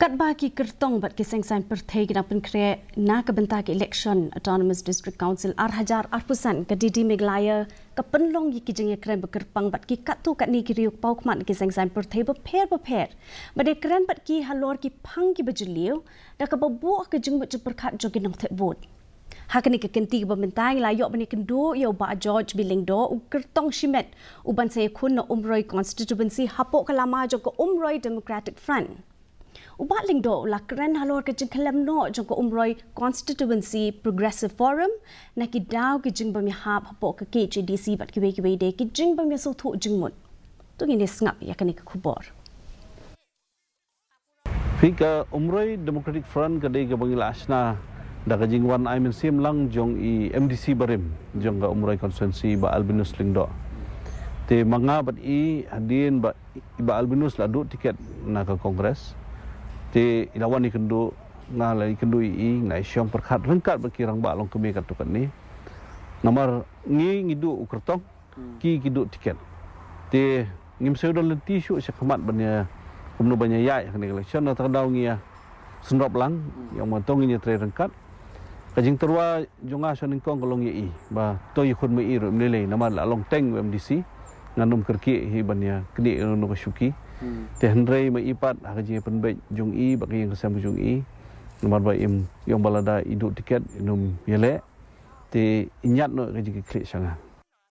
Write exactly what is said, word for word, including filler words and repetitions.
Katba ki kyrtong bad ki seng saiñ pyrthei ki dang pynkhreh na ka bynta ka election Autonomous District Council ar hajar arphew san, ka D D Meghalaya ka pynlong ïa ki jingïakren ba kyrpang bad ki katto katne ki riew paw khmat na ki seng saiñ pyrthei bapher bapher ban ïakren bad ki halor ki phang kiba jylliew da kaba buh ka jingmut jingpyrkhat jong ki nongthep vote. Ha kane ka kynti kaba mynta ngi la ïoh ban ïakynduh ïa u Bah George B Lyngdoh, u kyrtong shimet u ban sa ïakhun na Umroi Constituency hapoh ka lama jong ka Umroi Democratic Front. U Bah Lyngdoh u la kren halor ka jingkhlem noh jong ka Umroi Constituency Progressive Forum na ki daw ki jingbym ïahap hapoh ka K H A D C bad kiwei kiwei de ki jingbym ïasngewthuh jingmut. To ngin ïa sngap ïa kane ka khubor. Phi, ka Umroi Democratic Front ka dei kaba ngi la shna da ka jingwan ai mynsiem lang jong i M D C barim jong ka Umroi constituency, Bah Albinus Lyngdoh. Te ma nga bad i, hadien ba i Bah Albinus la duh tiket na ka Congress, te i la wan ïakynduh, nga la ïakynduh ïa i, nga la ïashong pyrkhat ryngkat bad ki rangbah longkmie katto katne. Namar ngi ngi duh u kyrtong, ki ki duh tiket. Te ngim sngewdon lynti shuh sha khmat ban ïa, kumno ban ïa ïaid ha kane ka election, na kata ka daw ngi ïa sngewdon lang, ïa ma to ngin ïa trei ryngkat. Ka jingtyrwa jong nga shanyngkong ka long ïa i ba to ïakhun ma i ruh im lei lei, namar la long teng u M D C, ngan ym kyrkieh hi ban ïa knieh ïa uno ka shuki. Te hynrei ma i pat ha ka jingïapynbeit jong i bad ka ïing ka sem ka jong i, namar ba im ïong ba lada i duh tiket im ïaleh, te i ñiad noh ka jingkitkhlieh sha nga.